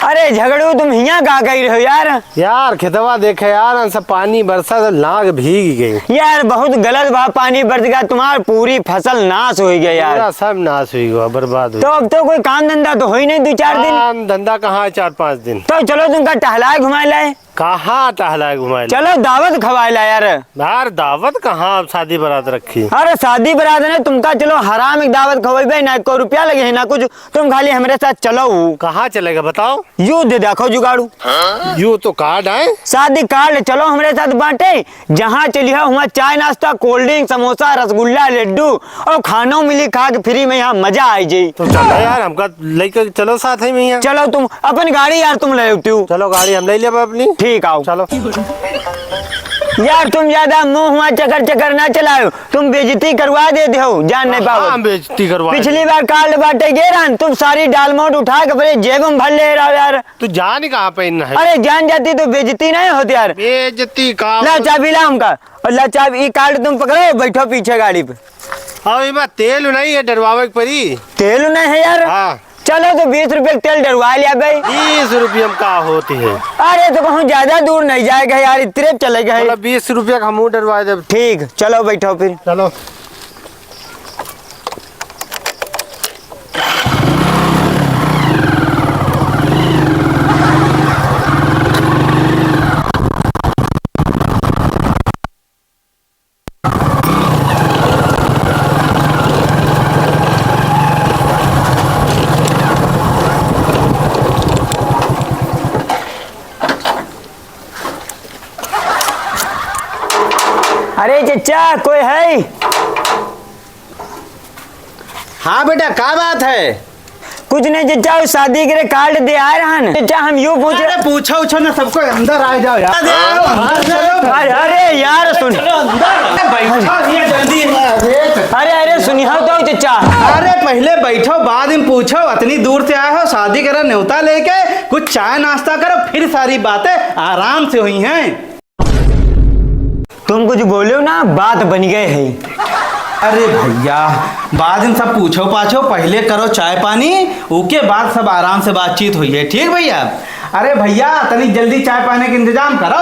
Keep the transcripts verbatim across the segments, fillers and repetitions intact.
अरे झगड़ू, तुम हियाँ का कइ रहे हो यार? यार, खेतवा देखे यार, अन सब पानी बरसा, सब नाग भीग गए। यार, बहुत गलत बा, पानी बरस गया, तुम्हार पूरी फसल नाश होइ गया यार। पूरा सब नाश हुई गया, बर्बाद हुई। तो अब तो कोई काम धंधा तो होई नहीं दो चार दिन। काम धंधा कहाँ है चार पाँच दिन? तो चलो तुमका टहलाए घुमाए लाए। कहाँ टहलाए घुमाए लाए? चलो दावत खवाए लाए यार। यार, दावत कहाँ, अब शादी बारात रखी। अरे शादी बारात नहीं, तुमका चलो हराम एक दावत खवाइबे, ना एको रुपया लगे है ना कुछ, तुम खाली हमरे साथ चलो। कहाँ चलेगा बताओ? यू दे देखो जुगाड़ू। यू तो कार्ड है। शादी कार्ड, चलो हमरे साथ बांटे, जहाँ चलिहा हुआँ चाय नाश्ता, cold drink, समोसा, रसगुल्ला, लड्डू और खानो मिली, खा के free में यहाँ मजा आइ जाई। तो चलो यार, हमका लेके चलो साथ ही में यहाँ। चलो तुम अपन गाड़ी यार तुम ले उठू। चलो गाड़ी हम ले लेब अपनी। ठीक आओ। चलो। यार तुम ज्यादा मुँह हुआँ चकर चकर ना चलाओ, तुम बेइज्जती करवा देते हो, जान नहीं पाओ। हाँ, बेइज्जती करवा पिछली बार कार्ड बांटे गए रहन, तुम सारी डालमोट उठा के अपने जेब में भर ले रहो यार। तू जान कहाँ पे न है? अरे जान जाती तो बेइज्जती नहीं होती यार। बेइज्जती का? ला चाबी ला हमका। और ला चाबी, ई कार्ड तुम पकड़ो, बैठो पीछे गाड़ी पे। और इमा तेल नहीं है, डरवावे के परी। तेल नहीं है यार? हाँ। चलो तो बीस रुपये का तेल डरवा लिया भाई। बीस रुपये में का होती है? अरे तो कहूँ ज्यादा दूर नहीं जाएगा यार, इतने चले गए। चलो बीस रुपये का हमहूँ डरवा देब। ठीक, चलो बैठो फिर। चलो। अरे चचा, कोई है? हाँ बेटा, का बात है? कुछ नहीं चचा, वो शादी के लिए कार्ड दे आए रहन। चचा, हम यूँ पूछ रहे अरे पूछो उछो ना, सबको अंदर आ जाओ यार। अरे, अरे, अरे यार, सुन। चलो अंदर। अरे, बैठो, ये जल्दी। अरे, अरे, सुनिहो तो चचा। अरे, पहले बैठो, बाद में पूछो। इतनी दूर से आए हो, शादी करा, न्योता लेके, कुछ चाय नाश्ता करो, फिर सारी बातें आराम से हुई हैं। तुम कुछ बोलो ना, बात बन गए है। अरे भैया, बाद में सब पूछो पाछो, पहले करो चाय पानी, उके बाद सब आराम से बातचीत हुई है, ठीक भैया? अरे भैया, तनी जल्दी चाय पानी के इंतजाम करो,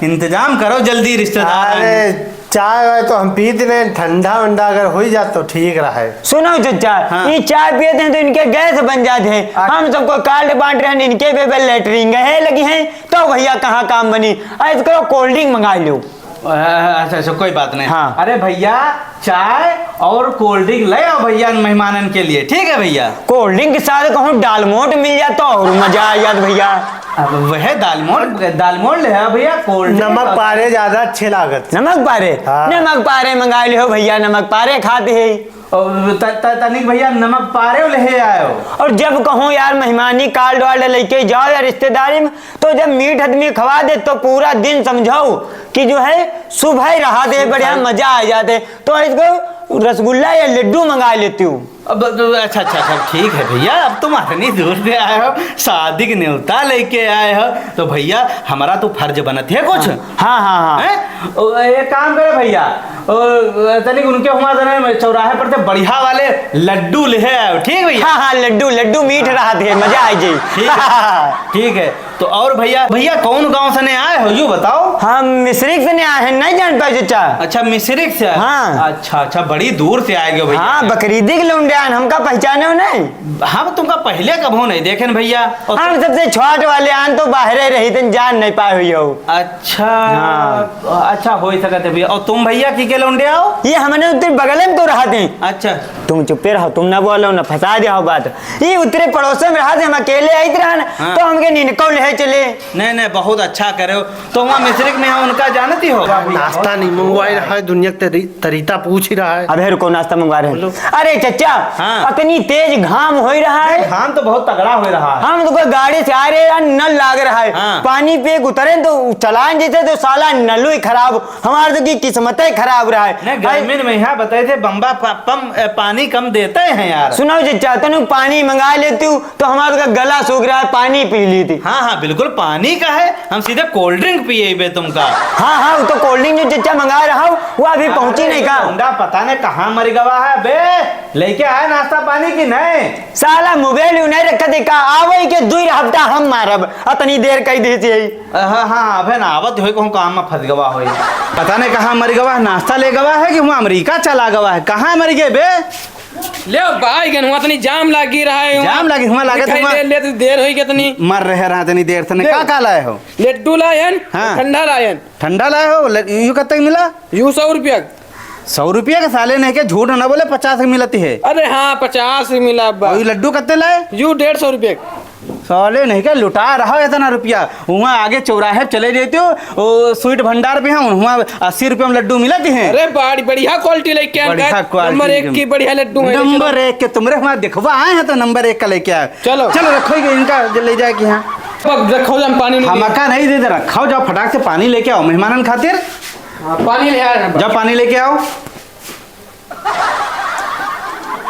इंतजाम करो जल्दी रिश्तेदार आए हैं। अरे चाय वाय तो हम पीते नहीं, ठंडा वंडा अगर हुई जात तो ठीक रहे। सुनो चचा, हाँ। ये चाय पियत हैं तो इनके गैस बन जात है। अच्छा। हम सबको कार्ड बांट रहे हैं, इनके बेबे लेटरिन गए लगी हैं, तो भैया कहाँ काम बनी? ऐसे करो, cold drink मंगा लो। अच्छा, अच्छा, कोई बात नहीं। हाँ। अरे भैया, चाय और cold drink ले आओ भैया मेहमानन के लिए, ठीक है भैया? Cold drink के साथ कहूँ डालमोट मिल जात तो और मजा आ जात भैया। अब वह दालमोट, दालमोट ले आओ भैया, cold drink नमक और पारे ज्यादा अच्छे लागत। नमक पारे? हाँ। नमक पारे मंगा लियो भैया, नमक पारे खाते हैं। और त-, त-, तनिक भैया नमक पारे ले आयो। और जब कहूँ यार मेहमानी कार्ड वार्ड लेके जाओ या रिश्तेदारी में, तो जब मीठ आदमी खवा दे तो पूरा दिन समझो कि जो है सुबह रहा दे, बढ़िया मजा आ जाते। तो इसको रसगुल्ला या लड्डू मंगा लेती हूँ। अब, अब, अच्छा, अच्छा, अच्छा, ठीक है भैया, अब तुम इतनी दूर से आए हो, शादी के न्योता लेके आए हो, तो भैया हमारा तो फर्ज बनत है कुछ। हाँ, हाँ, हाँ, हाँ। हैं? ओ, एक काम करे भैया, ओ, तनिक उनके हुआं जने चौराहे पर से बढ़िया वाले लड्डू ले आयो, ठीक भैया? हाँ, हाँ, लड्डू, लड्डू मीठ रहत है, मजा आ जाई। ठीक है, ठीक है। तो और भैया, भैया कौन गांव से ने आए हो, यू बताओ। हम मिश्रिख से ने आए हैं, नहीं जान पाए चचा। अच्छा, मिश्रिख से आए? हाँ। अच्छा, अच्छा, बड़ी दूर से आए गए भैया। हाँ, बकरीदी के लौंडे आए, हमका पहचाने हो नहीं? हम तुमका पहले कभो नहीं देखे न भैया। और हम सबसे छोट वाले आन तो बाहरे रही थे, जान नहीं पाए हुई हो। अच्छा। हाँ। अच्छा, हो ही सकत है भैया। और तुम भैया की के लौंडे आओ? ये हमने उत्तरी बगल में तो रहा थे। अच्छा। तुम चुप्पे रहो, तुम ना बोलो, ना फंसा दिया हो बात। ये उत्तरे पड़ोस में रहा थे, हम अकेले आइत रहन, हाँ। तो हमके निनको ले चले। नहीं, नहीं, बहुत अच्छा करे हो। तो वहाँ मिश्रिख में है, उनका जानती हो? नाश्ता नहीं मंगवाए रहा है, दुनिया के तरी-, तरीता पूछ ही रहा है। अबे रुको, नाश्ता मंगवा रहे हैं। बोलो। अरे चचा, हाँ। इतनी तेज घाम हो रहा है। घाम तो बहुत तगड़ा हो रहा है। हम तो कोई गाड़ी से आ रहे हैं, नल लाग रहा है। हाँ। पानी पे उतरे तो चलान जैसे तो साला नलू ही खराब। हमारे तो की किस्मत ही खराब रहा है। नहीं, गर्मी में यहाँ बताए थे बम्बा पा-, पम-, ए, पानी कम देते हैं यार। सुनो चचा, तनु पानी मंगा लेती हूँ। तो हमारा का गला सूख रहा है, पानी पी ली थी। हाँ, हाँ, बिल्कुल पानी का है, हम सीधे cold drink पिएबे तुमका। हाँ, हाँ, वो तो cold drink जो चचा मंगाए रहा, वो अभी अरे, पहुँची नहीं का? लौंडा पता नहीं कहाँ मरि गवा है बे। लेके आए नाश्ता पानी कि नहीं? साला mobile यू नहीं रखत है का? आवइ के दुइ हफ्ता हम मारब, अतनी देर कइ देत ही। हाँ, हाँ, अबे ना आवत होई, कहूँ काम में फँस गवा होई। पता नहीं कहाँ मरि गवा है, नाश्ता ले गवा है कि हुआँ अमेरिका चला गवा है, कहाँ मरि गए बे? ले भाई गन, हुआँ तनी जाम लागी रहा है, हुआँ जाम लागी, हुआँ लागे मिठाई हुआँ ले, ले, तो देर होई के तनी। मर रहे रहा तनी देर से, नहीं ले। का, का लाए हो? लड्डू लायन, हाँ। ठंडा लायन। ठंडा लाए हो? ल-, यू कत्ते मिला? यू सौ रुपया। सौ रुपया के साले नहीं के, झूठ ना बोले, पचास के मिलती है। अरे हाँ, पचास के मिला बा। और ये लड्डू कत्ते लाए? यू डेढ़ सौ रुपया। साले नहीं के, लुटा रहा है इतना रुपया। वहाँ आगे चौराहे पे चले जाते हो, वो स्वीट भंडार पे है, वहाँ अस्सी रुपया में लड्डू मिलती है। अरे बड़ी बढ़िया quality लेके आए बढ़िया का, quality नंबर एक के। की बढ़िया लड्डू है, नंबर चलो। एक के, तुम्हारे वहाँ दिखवा आए हैं तो नंबर एक का लेके आए। चलो। चलो रखो ये इनका, ले जाए कि हाँ। अब रखो, हम पानी नहीं हमका नहीं दे दे, रखो, जाओ फटाक से पानी लेके आओ मेहमानन खातिर। हाँ, पानी ले आए हैं। जाओ पानी लेके आओ।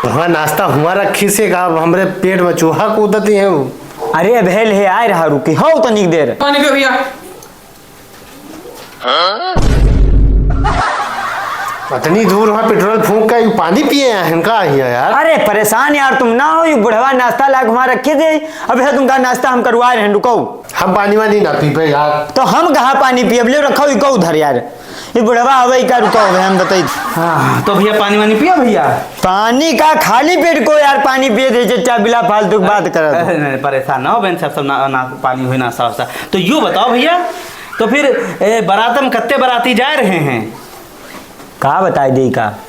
वहाँ नाश्ता हुआ रखी से का, अब हमरे पेट में चूहा कूदती है वो। अरे अबे ले आए रहा, रुकी हो तनिक देर। पानी पियो भैया। अतनी दूर वहाँ पेट्रोल फूँक के यू पानी पिए हैं, इनका ही है यार। अरे परेशान यार तुम ना हो, यू बुढ़वा नाश्ता ला के वहाँ रखे थे। अब है तुमका नाश्ता हम करवा रहे हैं, रुको। हम पानी वानी ना पीबे यार। तो हम कहाँ पानी पियब? ले रखो इको उधर यार। ये बुढ़वा आवे का, रुको, अबे हम बताई। हाँ, तो भैया पानी वानी पियो भैया। पानी का? खाली पेट को यार पानी पिए दे चचा, बिला फालतू की बात करत हो। अरे नहीं, परेशान ना हो बहन, सब, सब ना, ना पानी हुई, नाश्ता वास्ता। तो यू बताओ भैया, तो फिर, ए, बारात में कत्ते बाराती जा रहे हैं? का बताई दे का?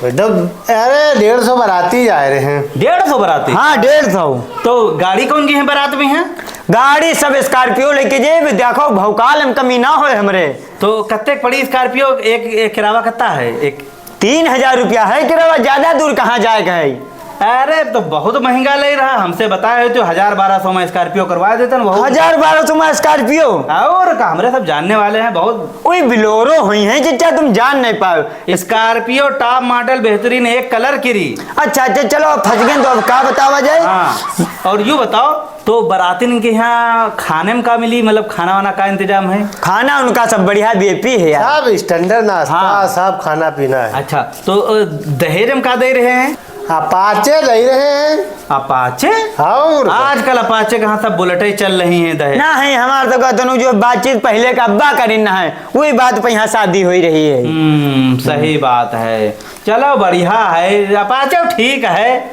एकदम, अरे, डेढ़ सौ बाराती जा रहे हैं। डेढ़ सौ बाराती? हाँ, डेढ़ सौ। तो गाड़ी कौन की है बारात में है? गाड़ी सब Scorpio लेके जेब, देखो, भौकाल में कमी ना होए हमरे। तो कत्ते पड़ी Scorpio? एक, एक किरावा कत्ता है? एक तीन हजार रुपया है किरावा, ज्यादा दूर कहाँ जाए के है? अरे, तो बहुत महंगा ले रहा, हमसे बताए हो तो हजार बारह सौ में Scorpio करवा देते ना, बहुत। हजार बारह सौ में Scorpio? और का, हमरे सब जानने वाले हैं बहुत। ओए, Bolero हुई हैं चचा, तुम जान नहीं पाओ। Scorpio top model बेहतरीन, एक colour की रही। अच्छा, अच्छा, चलो, अब फंस गए तो अब का बतावा जाए? हाँ, और यू बताओ, तो बारातिन के यहाँ खाने में का मिली, मतलब खाना वाना का इंतजाम है? खाना उनका सब बढ़िया VIP है यार। सब standard नाश्ता, हाँ। सब खाना पीना है। अच्छा, तो, अ, दहेज में का दे रहे हैं? Apache दे रहे हैं। Apache? और का? आजकल Apache कहाँ, सब Bullet ही चल रही हैं दहेज। ना है, हमार तो कहत हूँ जो बातचीत पहले का अब्बा करीन ना है, वही बात पे यहाँ शादी हो रही है। हम्म, सही बात है। चलो बढ़िया है, Apache ठीक है।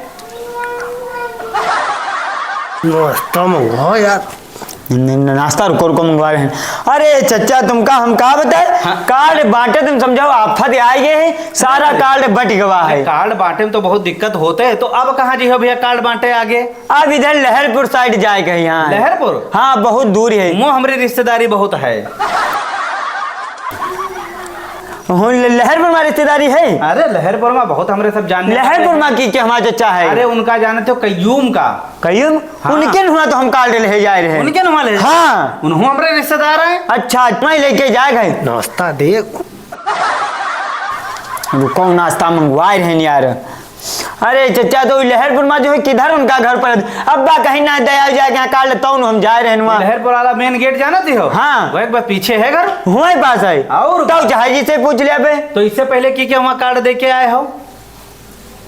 नाश्ता मंगाओ यार। न-, न-, नाश्ता रुको, रुको, मंगवा रहे हैं। अरे चचा, तुमका हम का बताए? हाँ। Card बांटे, तुम समझाओ, आफत आ गए है, सारा नहीं। Card बट गवा है। Card बांटे में तो बहुत दिक्कत होते है, तो अब कहाँ जी हो भैया card बांटे आगे? अब इधर लहरपुर side जाए के है यहाँ। लहरपुर? हाँ, बहुत दूर है। वो हमरे रिश्तेदारी बहुत है। हो, ल-, लहरपुर मा रिश्तेदारी है? अरे, लहरपुर मा बहुत हमरे सब जानने वाले लहरपुर हैं। मा की, के हमार चचा है? अरे, उनका जानत हो, कय्यूम का। कय्यूम? हाँ। उनके हुआ तो हम card ले जाए रहे। उनके हुआ ले? हाँ। उनहू हमरे रिश्तेदार हैं। अच्छा, मैं लेके जाए गए। नाश्ता दे। रुको, नाश्ता मंगवाए रहे यार। अरे चचा, तो लहरपुर मा जो है, किधर उनका घर पर? अब्बा कहीं ना दया जाए, यहाँ काल तौन हम जाए रहन वहाँ। लहरपुर वाला main gate जानत ही हो? हाँ। वो एक बार पीछे है घर। हुआं पास है। और? तो जहाजी से पूछ लिया बे। तो इससे पहले की क्या वहाँ card दे के आए हो?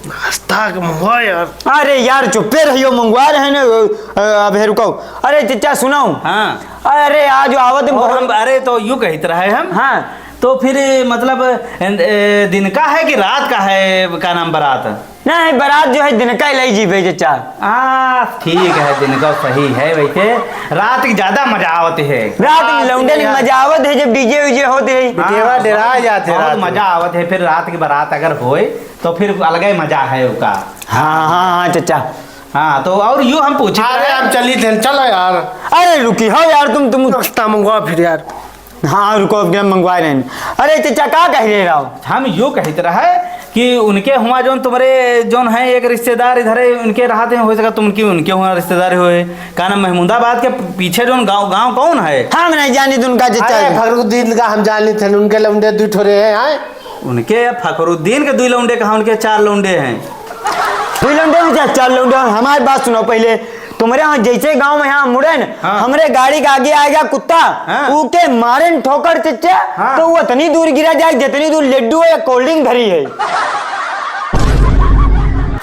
नाश्ता के मंगवा यार। अरे यार, चुप्पे रहियो, मंगवा रहे हैं ना। अ, अबे रुको। अरे चचा, सुनाओ। हाँ। अरे, आज आवत में और बहुत हम, अरे, तो यूं कहित रहे हम। हाँ। तो फिर, मतलब, ए, ए, दिन का है कि रात का है, का नाम, बारात? नहीं, बारात जो है, दिन का ही लई जीबे, चचा। आ, ठीक है, दिन का सही है। वैसे रात की ज्यादा मजा आवत है। रात में रात लौंडे में यार। मजा आवत है, जब DJ वीजे होते हैं। बिटेवा हाँ, डेरा बहुत, जाते बहुत रात में। मजा आवत है। फिर रात की बारात अगर होए, तो फिर अलग ही मजा है उसका। हाँ, हाँ, हाँ, चचा। हाँ, तो और यूं हम पूछे अरे, रहे। हम चली थे, चलो यार। अरे, रुकी हो यार, तुम, तुम नाश्ता मंगवा फिर यार। हाँ, रुको, अब हम मंगवा रहे हैं। अरे चचा, का कह रहे रहो? हम यूं कहित रहे कि उनके हुआ जौन तुम्हारे जौन है एक रिश्तेदार इधर है, उनके रहते हैं, हो सका तुम उनकी, उनके हुआ रिश्तेदार हुए। का नाम, महमूदाबाद के पीछे जौन गाँव, गाँव कौन है? हम नहीं जानी तो उनका चचा अरे है। फखरुद्दीन का हम जानी थे, उनके लौंडे दू ठो रहे हैं, आए? उनके फखरुद्दीन के दू लौंडे कहाँ, उनके चार लौंडे हैं। दू लौंडे हैं, चार, चार लौंडे हैं। हमारी बात सुनो पहले। तुम्हरे यहाँ जैसे गाँव में यहाँ मुड़ेन, हाँ। हमरे गाड़ी के आगे आएगा कुत्ता, हाँ। ऊके मारेन ठोकर चच्चा, हाँ। तो वो इतनी दूर गिरा जाए जितनी दूर लड्डू या cold drink धरी है।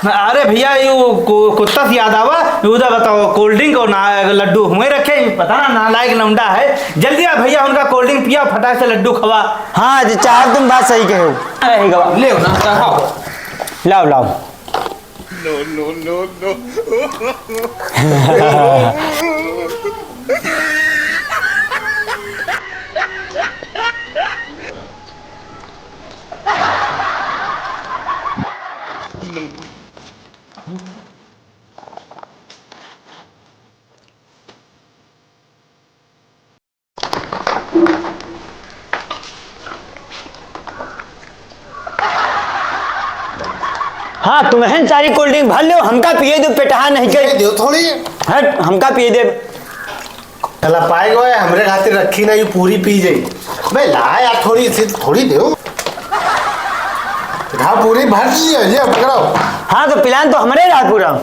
अरे भैया, ये वो कु-, कुत्ता से याद आवा, ये उधर बताओ, cold drink और ना, लड्डू हुए रखे, पता ना नालायक लौंडा है। जल्दी आ भैया, उनका cold drink पिया, फटाक से लड्डू खवा। हाँ, जी चार तुम बात सही कहे हो। अरे गवा। ले ना, खाओ। लाओ, लाओ। No, no, no, no। हाँ, तुम्हें सारी cold drink भर लो, हमका पिए दो, पेटहा नहीं पिए करी। दो थोड़ी। हट, हमका पिए दे। चला पाए गो, हमरे खातिर रखी ना, ये पूरी पी जाई। बे ला यार, थोड़ी सी, थोड़ी दो। हाँ, पूरी भर ली है, ये पकड़ो। हाँ, तो plan तो हमरे रहा पूरा।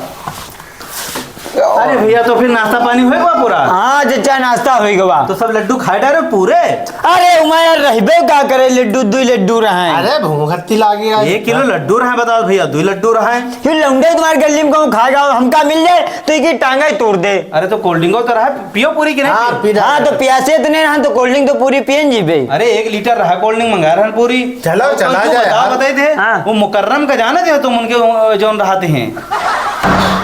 अरे भैया, तो फिर नाश्ता पानी होई गवा पूरा? हाँ चच्चा, नाश्ता होई गवा। तो सब लड्डू खाए डारे पूरे? अरे उमा यार, रहबे का करे, लड्डू, दुई लड्डू रहे। अरे भूख हत्ती लागी आज। एक किलो लड्डू रहे, बताओ भैया, दुई लड्डू रहे। फिर लौंडे तुम्हारे गली में कहूँ खा जाओ, हमका मिल जाए तो एक टांगा ही तोड़ दे। अरे तो cold drink तो रहा, पियो पूरी कि नहीं हाँ, पियो? पी डाल। हाँ, तो प्यासे इतने रहा तो cold drink तो पूरी पिए न जीबे। अरे एक लीटर रहा cold drink मंगा रहे पूरी। चलो, तो चला तू जाए बताओ, यार। बताई दे, हाँ। वो मुकर्रम का जाना दे तुम उनके, वो जौन रहते हैं।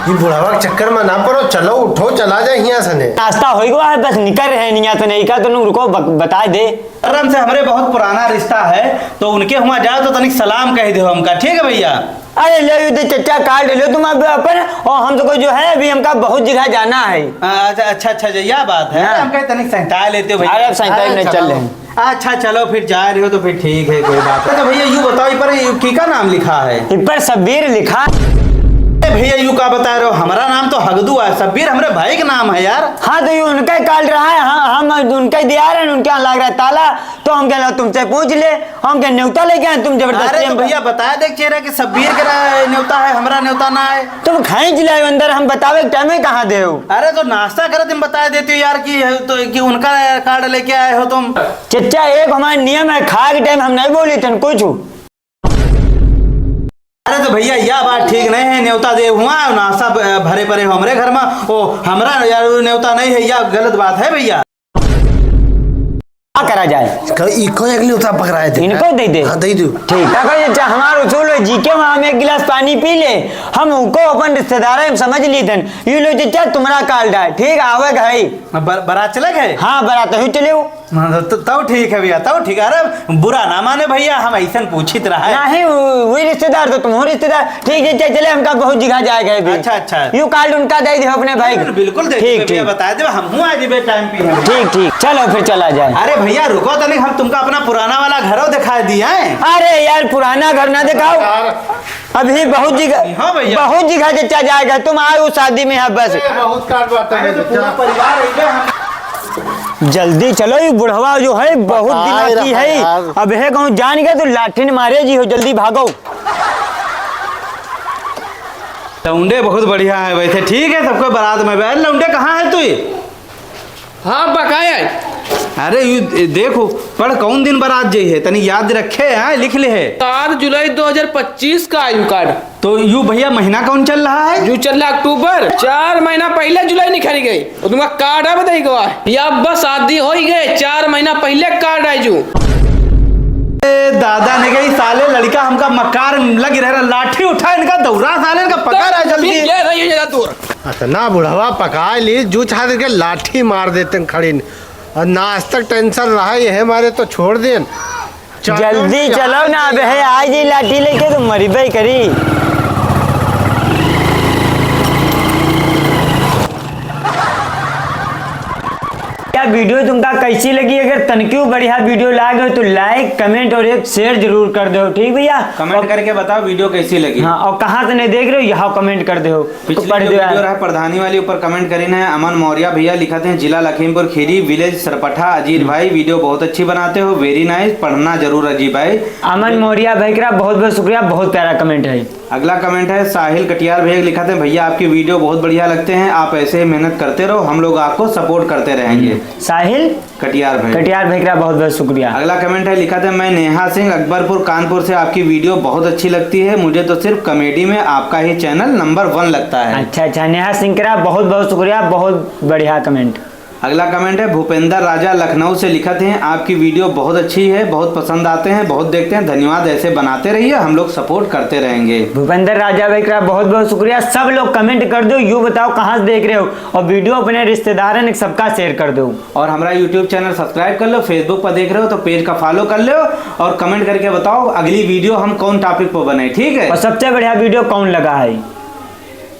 ये बुढ़ावा के चक्कर में ना पड़ो, चलो उठो, चला जाए हियां से ने। नाश्ता होई गवा है, बस निकल रहे हैं हियां से ने, इका तो नु रुको, बक-, बताए दे। मुकर्रम से हमरे बहुत पुराना रिश्ता है, तो उनके हुआं जाओ तो तनिक सलाम कह दे हमका, ठीक है भैया? अरे ले ये दे चच्चा, card ले लो तुम अब अपन, और हम तो को जो है अभी हमका बहुत जगह जाना है। अच्छा, अच्छा, अच्छा, अच्छा, यह बात है। हाँ। हमका तनिक सहता लेते हो भैया। अरे अब सहता ही अरे नहीं चल चलो। रहे हैं। अच्छा, चलो फिर जा रहे हो तो फिर ठीक है, कोई बात नहीं। तो भैया, यूं बताओ, ये पर ये की का नाम लिखा है? इ पर सब्बीर लिखा। ए भैया, यूं का बता रहे हो? हमारा नाम तो हगदू है, सब्बीर हमरे भाई का नाम है यार। हाँ, तो ये उनका ही card रहा है, हाँ, हम उनका ही दिया रहे हैं, उनके यहाँ लाग रहा है ताला, तो हम कहला तुमसे पूछ ले, हम कहे न्योता लेके आए, तुम जबरदस्ती अरे तो हम भैया, बता दे चेहरा कि सब्बीर के रा-, न्योता है, हमारा न्योता ना है। तुम खींच ले अंदर, हम बतावे के time में कहाँ दे हो? अरे तो नाश्ता करत हम बता देते हो यार कि, तो, कि उनका card लेके आए हो तुम। चच्चा, एक हमारा नियम है, खाए के time हम नहीं बोली थन कुछ। अरे तो भैया, यह बात ठीक नहीं है, न्योता दे हुआ, नाश्ता ब-, भरे पड़े हो हमरे घर में, ओ, हमरा यार न्योता नहीं है, यह गलत बात है भैया। का करा जाए? क-, इको एक न्योता पकड़ाए थे। इनको दे दे। हाँ, दे दो। ठीक। देखो चच्चा, हमार उसूल है, जी के वहाँ हम एक गिलास पानी पी ले, हम उनको अपन रिश्तेदार है, हम समझ ली थन। ये लो चच्चा, तुम्हारा card है, ठीक, आवे है। बर-, बारात चले गए? हाँ, बारात ही चले हो। हाँ, तो, तो, तब ठीक है भैया, तब ठीक है। अरे, बुरा ना माने भैया, हम ऐसन पूछित रहा है। नहीं, वो, वही रिश्तेदार तो तुम हो रिश्तेदार। ठीक है, चल, चले, हमका बहुत जगह जाए गए भी। अच्छा, अच्छा। यू card उनका दे दे अपने भाई। बिल्कुल, बिल्कुल दे ठीक, देबे भैया, ठीक। बता देबे, हम हूँ आज भी time पे हैं। ठीक, ठीक, चलो फिर चला जाए। अरे भैया, रुको तनिक, हम तुमका अपना पुराना वाला घरो दिखा दिए हैं। अरे यार, पुराना घर ना दिखाओ। यार। अभी बहुत जगह, हाँ भैया। बहुत जगह चच्चा जाएगा, तुम आओ शादी में यहाँ बस। अरे, बहुत card बात है अरे, तो चच्चा। पूरा परिवार है क्या? हम जल्दी चलो, ये बुढ़वा जो है बहुत पकाए दिना की रहा है। यार। अब है कहूँ जान गया तो लाठी न मारे जी हो, जल्दी भागो। लौंडे बहुत बढ़िया है वैसे, ठीक है, सबको बारात में। अरे लौंडे, कहाँ है तू? हाँ, बकाया है। अरे, यू देखो, पर कौन दिन बारात जाई है, तनी याद रखे, हाँ, लिख ले है। चार जुलाई दो हज़ार पच्चीस का आयु card। तो यू भैया, महीना कौन चल रहा है? यू चल रहा अक्टूबर, चार महीना पहले जुलाई निकल गई। और तुमका card है, बताई गवा, या बस शादी हो ही गए, चार महीना पहले card आए जू। ए, दादा ने कही, साले लड़का हमका मकार लग रहा, लाठी उठा, इनका दौड़ा, साले इनका पकड़, आ जल्दी। ये रही है दूर। अतना बुढ़वा पका ली, जू चाहत के लाठी मार देते खड़ीन। और नाश्ता के tension रहा, यह मारे तो छोड़ देन। जल्दी चलो ना, अब है, आ जाई लाठी लेके तो मरिबे करी। वीडियो तुमका कैसी लगी? अगर तनकियो बढ़िया वीडियो लागे हो तो like, comment और एक share जरूर कर दो, ठीक भैया? Comment और करके बताओ वीडियो कैसी लगी। हाँ, और कहाँ से नहीं देख रहे हो, यहाँ comment कर दो, तो पिछली पढ़ जो दो यार। वीडियो रहा प्रधानी वाली, ऊपर comment करीन है अमन मौर्य भैया, लिखत हैं जिला लखीमपुर खीरी, village सरपठा। अजीत भाई, वीडियो बहुत अच्छी बनाते हो, very nice, पढ़ना जरूर अजीत भाई। अमन मौर्य भाई का बहुत बहुत शुक्रिया, बहुत प्यारा comment है। अगला comment है साहिल कटियार भैया, लिखत हैं भैया, आपकी वीडियो बहुत बढ़िया लगते हैं, आप ऐसे ही मेहनत करते रहो, हम लोग आपको support करते रहेंगे। साहिल कटियार भाई। कटियार भाई का बहुत बहुत शुक्रिया। अगला comment है, लिखत हैं मैं नेहा सिंह अकबरपुर कानपुर से, आपकी वीडियो बहुत अच्छी लगती है, मुझे तो सिर्फ comedy में आपका ही channel number one लगता है। अच्छा अच्छा, नेहा सिंह का बहुत बहुत शुक्रिया, बहुत बढ़िया comment। अगला comment है भूपेंद्र राजा लखनऊ से, लिखत हैं आपकी वीडियो बहुत अच्छी है, बहुत पसंद आते हैं, बहुत देखते हैं, धन्यवाद, ऐसे बनाते रहिए, हम लोग support करते रहेंगे। भूपेंद्र राजा भाई का बहुत बहुत शुक्रिया। सब लोग comment कर दो, यू बताओ कहाँ से देख रहे हो, और वीडियो अपने रिश्तेदारन सबका share कर दो। और हमारा YouTube channel subscribe कर लो, Facebook पर देख रहे हो तो page का follow कर लो, और comment करके बताओ अगली वीडियो हम कौन topic पर बनाए, ठीक है? और सबसे बढ़िया वीडियो कौन लगा है?